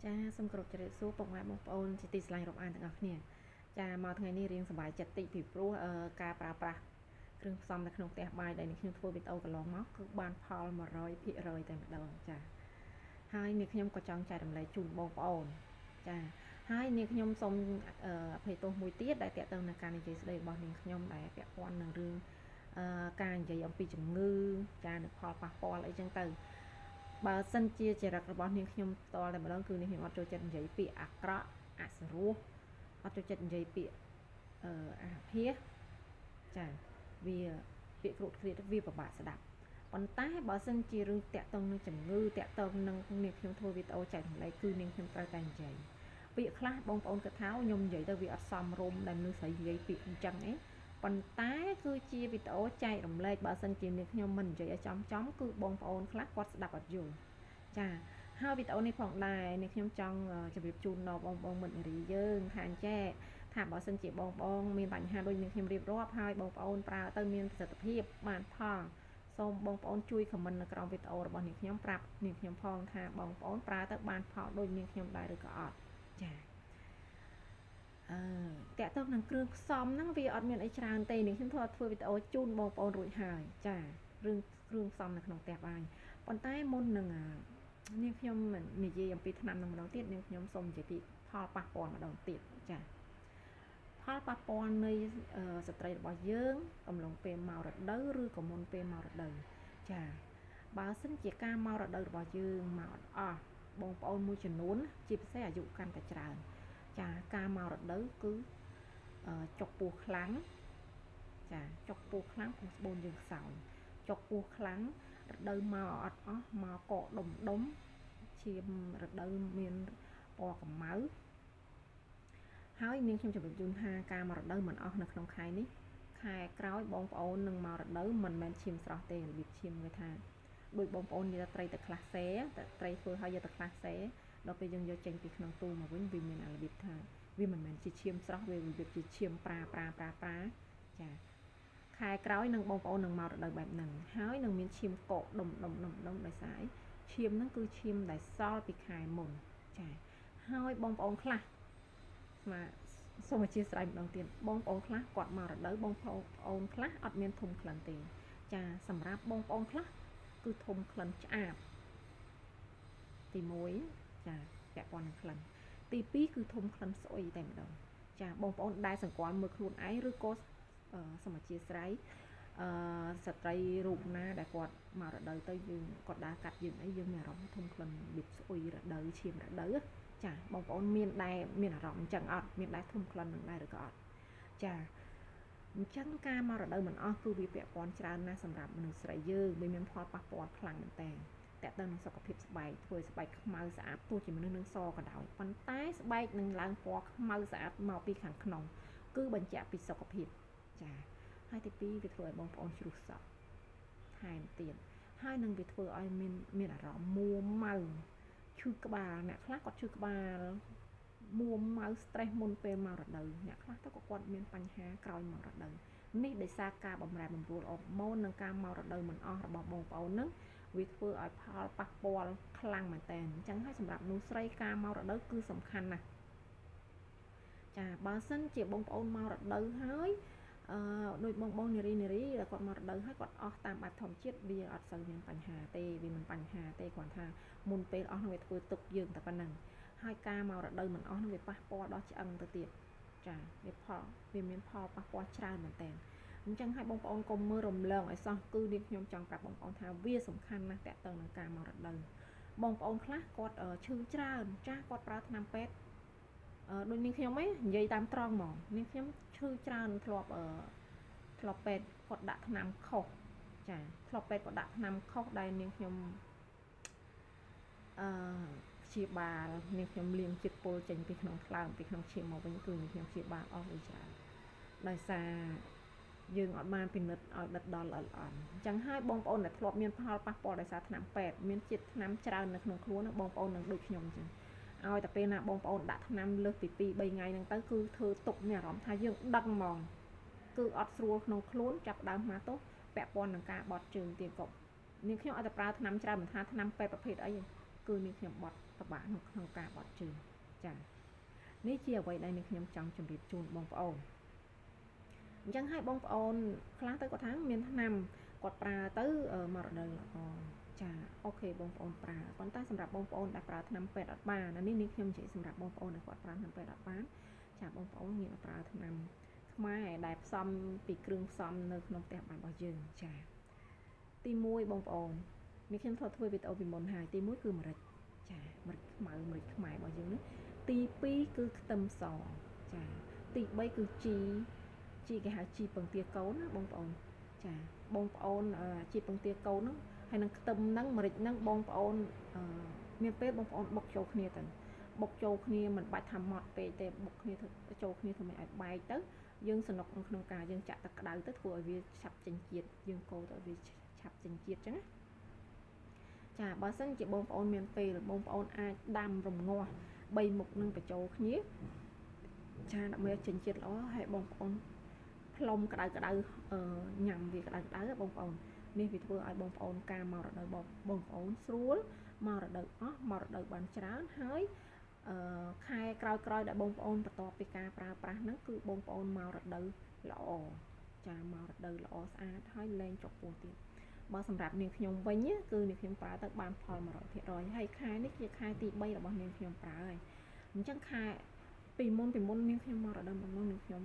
ចាសូមគោរពជម្រាបសួរពុកម៉ែបងប្អូនជាទីស្រឡាញ់រាប់អានទាំងអស់គ្នាចាមកថ្ងៃនេះរៀងសប្បាយចិត្តតិចពីព្រោះការប្រើប្រាស់គ្រឿងផ្សំនៅក្នុងផ្ទះបាយដែលនេះខ្ញុំធ្វើវីដេអូកន្លងមកគឺបានផល100%តែម្ដងចាហើយនេះខ្ញុំក៏ចង់ចែករំលែកជូនបងប្អូនចាហើយនេះខ្ញុំសូមអភ័យទោសមួយទៀតដែលតាក់ទងនឹងការនិយាយស្ដីរបស់នាងខ្ញុំដែលពាក់ព័ន្ធនឹងរឿងការនិយាយអំពីជំងឺចានឹងផលប៉ះពាល់អីចឹងទៅបើសិនជាចរិតរបស់នាងខ្ញុំផ្ទាល់តែម្ដងគឺនាងខ្ញុំអត់ចូលចិត្តនិយាយពាក្យអាក្រក់អសរោះអត់ចូលចិត្តនិយាយពាក្យអាភាសចាវាពាក្យគ្រោតគ្រាតវាពិបាកស្ដាប់ប៉ុន្តែបើសិនជារឿងតាក់ទងនឹងជំងឺតាក់ទងនឹងនាងខ្ញុំធ្វើវីដេអូចែករំលែកគឺនាងខ្ញុំត្រូវតែនិយាយពាក្យខ្លះបងប្អូនគិតថាខ្ញុំនិយាយទៅវាអត់សមរម្យដែលមនុស្សស្រីនិយាយពាក្យអញ្ចឹងអីប៉ុន្តែគឺជាវីដេអូចែករំលែកបើសិនជានាងខ្ញុំមិននិយាយឲ្យចំចំគឺបងប្អូនខ្លះគាត់ស្ដាប់អត់យល់ចាហើយវីដេអូនេះផងដែរនាងខ្ញុំចង់ជម្រាបជូនដល់បងប្អូនមិត្តនារីយើងថាអញ្ចេះថាបើសិនជាបងប្អូនមានបញ្ហាដូចនាងខ្ញុំរៀបរាប់ហើយបងប្អូនប្រើទៅមានប្រសិទ្ធភាពបានផលសូមបងប្អូនជួយ comment នៅក្រោមវីដេអូរបស់នាងខ្ញុំប្រាប់នាងខ្ញុំផងថាបងប្អូនប្រើទៅបានផលដូចនាងខ្ញុំដែរឬក៏អត់ចាអឺតកតងនឹងគ្រឿងផ្សំហ្នឹងវាអត់មានអីច្រើនទេនាងខ្ញុំធ្វើវីដេអូជូនបងប្អូនរួចហើយចារឿងគ្រឿងផ្សំនៅក្នុងផ្ទះបាយប៉ុន្តែមុននឹងនាងខ្ញុំនិយាយអំពីថ្នាំនឹងម្ដងទៀតនាងខ្ញុំសូមនិយាយពីផលប៉ះពាល់ម្ដងទៀតចាផលប៉ះពាល់នៃស្ត្រីរបស់យើងកំឡុងពេលមករដូវឬក៏មុនពេលមករដូវចាបើសិនជាការមករដូវរបស់យើងមកអត់អស់បងប្អូនមួយចំនួនជាពិសេសអាយុកាន់តែច្រើនចាការមករដូវគឺចុកពោះខ្លាំងចាចុកពោះខ្លាំងព្រោះស្បូនយើងខ្សោយចុកពោះខ្លាំងរដូវមកអត់អស់មកកកដុំដុំឈាមរដូវមានពណ៌កម្ៅហើយនាងខ្ញុំជម្រាបជូនថាការមករដូវមិនអស់នៅក្នុងខែនេះខែក្រោយបងប្អូននឹងមករដូវមិនមែនឈាមស្រស់ទេរបៀបឈាមគេថាដូចបងប្អូននិយាយត្រីទៅខ្លះសេត្រីធ្វើឲ្យយកទៅខ្លះសេដល់ពេលយើងយកចេញពីក្នុងទូមកវិញវាមានអារបៀបថាវាមិនមែនជាឈាមស្រស់វារបៀបជាឈាមប្រាប្រាប្រាប្រាចាខែក្រោយនឹងបងប្អូននឹងមករដូវបែបហ្នឹងហើយនឹងមានឈាមកកដុំដុំដុំដុំដោយសារអីឈាមហ្នឹងគឺឈាមដែលសល់ពីខែមុនចាហើយបងប្អូនខ្លះស្មាសូមអធិស្ឋានម្ដងទៀតបងប្អូនខ្លះគាត់មករដូវបងប្អូនខ្លះអត់មានធុំក្លិនទេចាសម្រាប់បងប្អូនខ្លះគឺធុំក្លិនឆ្អាបទី1ចាពាក់ព័ន្ធនឹងក្លិនទី2គឺធុំក្លិនស្អុយតែម្ដងចាបងប្អូនដែលសង្កល់មើលខ្លួនឯងឬក៏សូមអធិស្ឋានអឺស្ត្រីរូបណាដែលគាត់មករដូវទៅយើងគាត់ដើរកាត់យើងអីយើងមានអារម្មណ៍ធុំក្លិនរបៀបស្អុយរដូវឈាមរដូវចាបងប្អូនមានដែរមានអារម្មណ៍អញ្ចឹងអត់មានដែរធុំក្លិននឹងដែរឬក៏អត់ចាអញ្ចឹងការមករដូវមិនអស់គឺវាពាក់ព័ន្ធច្រើនណាស់សម្រាប់មនុស្សស្រីយើងវាមានផលប៉ះពាល់ខ្លាំងមែនតើតើទៅនឹងសុខភាពស្បែកធ្វើឲ្យស្បែកខ្មៅស្អាតទោះជាមនុស្សនឹងសក៏ដោយប៉ុន្តែស្បែកនឹងឡើងពណ៌ខ្មៅស្អាតមកពីខាងក្នុងគឺបញ្ជាក់ពីសុខភាពចាហើយទី2វាធ្វើឲ្យបងប្អូនជ្រុះសក់ថែមទៀតហើយនឹងវាធ្វើឲ្យមានអារម្មណ៍មួម៉ៅឈឺក្បាលអ្នកខ្លះគាត់ឈឺក្បាលមួម៉ៅ stress មុនពេលមករដូវអ្នកខ្លះទៅក៏គាត់មានបញ្ហាក្រោយមករដូវនេះដោយសារការបំរែបំរួលអរម៉ូននិងការមករដូវមិនអស់របស់បងប្អូននឹងវាធ្វើឲ្យផលប៉ះពាល់ខ្លាំងមែនតើអញ្ចឹងហើយសម្រាប់មនុស្សស្រីការមករដូវគឺសំខាន់ណាស់ចាបើសិនជាបងប្អូនមករដូវហើយអឺដូចបងបងនារីនារីដែលគាត់មករដូវហើយគាត់អស់តាមបែបធម្មជាតិវាអត់សូវមានបញ្ហាទេវាមិនបញ្ហាទេគ្រាន់ថាមុនពេលអស់នឹងវាធ្វើទុកយើងតែប៉ុណ្្នឹងហើយការមករដូវមិនអស់នឹងវាប៉ះពាល់ដល់ឆ្អឹងទៅទៀតចាវាមានផលប៉ះពាល់ច្រើនមែនតើអញ្ចឹងឲ្យបងប្អូនកុំមើលរំលងឲ្យសោះគឺនាងខ្ញុំចង់ប្រាប់បងប្អូនថាវាសំខាន់ណាស់តើតើនឹងការមករដូវបងប្អូនខ្លះគាត់ឈឺច្រើនចាស់គាត់ប្រើថ្នាំពេទ្យដូចនាងខ្ញុំឯងនិយាយតាមត្រង់ហ្មងនាងខ្ញុំឈឺច្រើនធ្លាប់ធ្លាប់ពេទ្យគាត់ដាក់ថ្នាំខុសចាធ្លាប់ពេទ្យគាត់ដាក់ថ្នាំខុសដែលនាងខ្ញុំអឺព្យាបាលនាងខ្ញុំលាងជាតិពុលចេញពីក្នុងថ្លើមពីក្នុងឈាមមកវិញគឺនាងខ្ញុំព្យាបាលអស់លុយច្រើនដោយសារយើងអត់បានពិនិត្យឲ្យដិតដល់ល្អិតល្អន់អញ្ចឹងហើយបងប្អូនដែលធ្លាប់មានផលប៉ះពាល់ដោយសារថ្នាំពេទ្យមានជាតិថ្នាំច្រើននៅក្នុងខ្លួនបងប្អូននឹងដូចខ្ញុំអញ្ចឹងឲ្យតែពេលណាបងប្អូនដាក់ថ្នាំលើសពី2 3ថ្ងៃហ្នឹងទៅគឺធ្វើទុកមានអារម្មណ៍ថាយើងដឹងហ្មងគឺអត់ស្រួលក្នុងខ្លួនចាប់ដើមមកទៅពាក់ព័ន្ធនឹងការបត់ជើងទៀតក៏នាងខ្ញុំអត់តែប្រើថ្នាំច្រើនមិនថាថ្នាំពេទ្យប្រភេទអីគឺនាងខ្ញុំបត់ ពិបាកក្នុងការបត់ជើងចានេះជាអ្វីដែលនាងខ្ញុំចង់ជម្រាបជូនបងប្អូនអញ្ចឹងឲ្យបងប្អូនខ្លះទៅគាត់ថាមានថ្នាំគាត់ប្រើទៅមករដូវល្អចាអូខេបងប្អូនប្រើប៉ុន្តែសម្រាប់បងប្អូនដែលប្រើថ្នាំពេទ្យអត់បានអានេះនាងខ្ញុំនិយាយសម្រាប់បងប្អូនដែលគាត់ប្រើថ្នាំពេទ្យអត់បានចាបងប្អូនងាកមកប្រើថ្នាំខ្មែរដែលផ្សំពីគ្រឿងផ្សំនៅក្នុងផ្ទះបាយរបស់យើងចាទី1បងប្អូននេះខ្ញុំធ្លាប់ធ្វើវីដេអូពីមុនហើយទី1គឺម្រេចចាម្រេចខ្មៅម្រេចខ្មែររបស់យើងនេះទី2គឺខ្ទឹមសចាទី3គឺជីជីគេហៅជីពងទាកូនណាបងប្អូនចាបងប្អូនជីពងទាកូនហ្នឹងហើយនឹងខ្ទឹមហ្នឹងម្រេចហ្នឹងបងប្អូនមានពេលបងប្អូនបុកចូលគ្នាទៅបុកចូលគ្នាមិនបាច់ថាម៉ត់ពេកទេបុកគ្នាធ្វើចូលគ្នាធ្វើមិនឲ្យបែកទៅយើងសនុកក្នុងការយើងចាក់ទឹកក្តៅទៅធ្វើឲ្យវាឆាប់ចេញជាតិយើងកូរទៅឲ្យវាឆាប់ចេញជាតិចឹងណាចាបើសិនជាបងប្អូនមានពេលបងប្អូនអាចដាំរំងាស់3មុខនឹងបញ្ចូលគ្នាចាដើម្បីឲ្យចេញជាតិល្អហើយបងប្អូនផ្លុំក្តៅក្តៅញ៉ាំវាក្តៅក្តៅបងប្អូននេះវាធ្វើឲ្យបងប្អូនការមករដូវបងប្អូនស្រួលមករដូវអស់មករដូវបានច្រើនហើយខែក្រោយៗដែលបងប្អូនបន្ទាប់ពីការប្រើប្រាស់ហ្នឹងគឺបងប្អូនមករដូវល្អចាមករដូវល្អស្អាតហើយលែងចុកពោះទៀតបើសម្រាប់នាងខ្ញុំវិញគឺនាងខ្ញុំប្រើទៅបានផល 100% ហើយខែនេះជាខែទី3របស់នាងខ្ញុំប្រើហើយអញ្ចឹងខែពីមុននាងខ្ញុំមករដូវមុននាងខ្ញុំ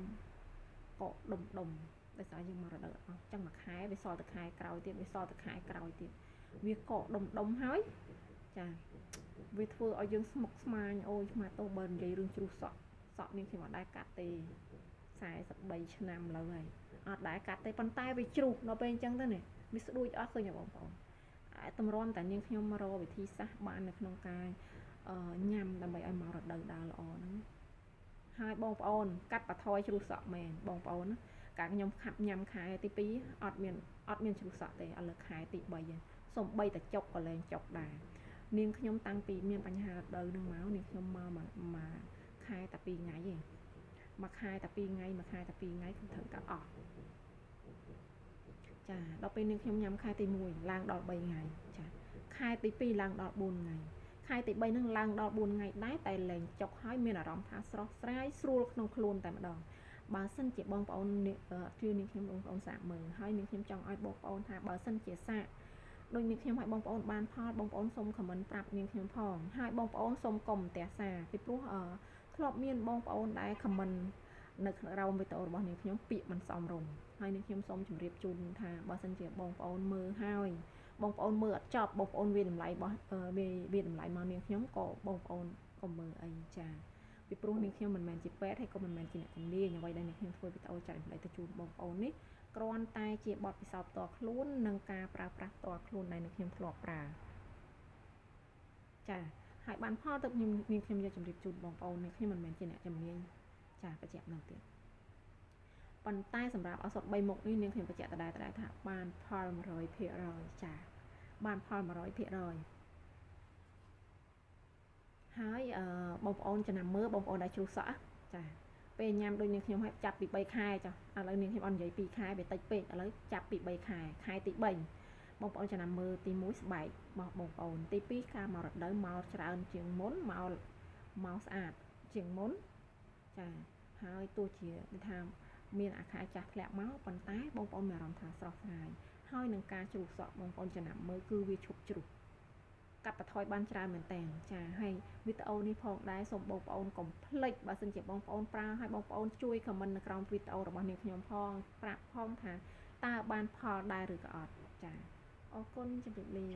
កកដុំដុំដោយសារយើងមករដូវអស់ចឹងមួយខែវាសល់តែខែក្រោយទៀតវាសល់តែខែក្រោយទៀតវាកកដុំដុំហើយចាវាធ្វើឲ្យយើងស្មុគស្មាញអូយឆ្មាទោសបើនិយាយរឿងជ្រុះសក់សក់នាងខ្ញុំអត់ដែរកាត់ទេ43ឆ្នាំលើហើយអត់ដែរកាត់ទេប៉ុន្តែវាជ្រុះដល់ពេលអញ្ចឹងទៅនេះវាស្ដួចអស់ឃើញបងប្អូនតម្រាំតែនាងខ្ញុំរកវិធីសាស្ត្របាននៅក្នុងការញ៉ាំដើម្បីឲ្យមករដូវដើរល្អហ្នឹងហើយបងប្អូនកាត់បន្ថយជ្រុះសក់មែនបងប្អូនណាកាលខ្ញុំខាប់ញ៉ាំខែទី2អត់មានជ្រុះសក់ទេឥឡូវខែទី3សំបីតែចុកក៏លែងចុកដែរនាងខ្ញុំតាំងពីមានបញ្ហារដូវនឹងមកនាងខ្ញុំមកមួយខែតែ2ថ្ងៃទេមួយខែតែ2ថ្ងៃមួយខែតែ2ថ្ងៃគឺត្រូវតែអស់ចាដល់ពេលនាងខ្ញុំញ៉ាំខែទី1ឡើងដល់3ថ្ងៃចាខែទី2ឡើងដល់4ថ្ងៃខែទី3នឹងឡើងដល់4ថ្ងៃដែរតែលែងចុកហើយមានអារម្មណ៍ថាស្រស់ស្រាយស្រួលក្នុងខ្លួនតែម្ដងបើសិនជាបងប្អូនជឿនាងខ្ញុំបងប្អូនសាកមើលហើយនាងខ្ញុំចង់ឲ្យបងប្អូនថាបើសិនជាសាកដូចនាងខ្ញុំឲ្យបងប្អូនបានផលបងប្អូនសូមខមមិនប្រាប់នាងខ្ញុំផងហើយបងប្អូនសូមកុំផ្ទះសាពីព្រោះធ្លាប់មានបងប្អូនដែលខមមិននៅក្រោមវីដេអូរបស់នាងខ្ញុំពាក្យមិនសមរម្យហើយនាងខ្ញុំសូមជម្រាបជូនថាបើសិនជាបងប្អូនមើលហើយបងប្អូនមើលអត់ចប់បងប្អូនវាតម្លៃរបស់វាតម្លៃមកនាងខ្ញុំក៏បងប្អូនកុំមើលអីចាពីព្រោះនាងខ្ញុំមិនមែនជាពេទ្យហើយក៏មិនមែនជាអ្នកជំនាញអ្វីដែលនាងខ្ញុំធ្វើវីដេអូចែករំលែកទៅជូនបងប្អូននេះគ្រាន់តែជាបទពិសោធន៍ផ្ទាល់ខ្លួននិងការប្រើប្រាស់ផ្ទាល់ខ្លួនដែលនាងខ្ញុំធ្លាប់ប្រើចាហើយបានផលទៅនាងខ្ញុំយកជម្រាបជូនបងប្អូននាងខ្ញុំមិនមែនជាអ្នកជំនាញចាបញ្ជាក់ម្ដងទៀតប៉ុន្តែសម្រាប់ឱសថ3មុខនេះនាងខ្ញុំបញ្ជាក់ដដែលថាបានផល 100% ចាបានផល 100% ហើយបងប្អូនចំណាំមើលបងប្អូនដែលជ្រុះសក់ចាពេលញ៉ាំដូចនាងខ្ញុំឲ្យចាប់ពី3ខែចាឥឡូវនាងខ្ញុំអត់និយាយ2ខែវាតិចពេកឥឡូវចាប់ពី3ខែខែទី3បងប្អូនចំណាំមើលទី1ស្បែករបស់បងប្អូនទី2ការមករដូវមកច្រើនជាងមុនមកស្អាតជាងមុនចាហើយទោះជាដូចថាមានអាខែចាស់ធ្លាក់មកប៉ុន្តែបងប្អូនមានអារម្មណ៍ថាស្រស់ស្រាយហើយនឹងការជ្រុះសក់បងប្អូនចំណាំមើលគឺវាឈប់ជ្រុះកាត់បន្ថយបានច្រើនមែនតើចាហើយវីដេអូនេះផងដែរសូមបងប្អូនកុំភ្លេចបើសិនជាបងប្អូនប្រើឲ្យបងប្អូនជួយខមមិននៅក្រោមវីដេអូរបស់នាងខ្ញុំផងប្រាប់ផងថាតើបានផលដែរឬក៏អត់ចាអរគុណជម្រាបលា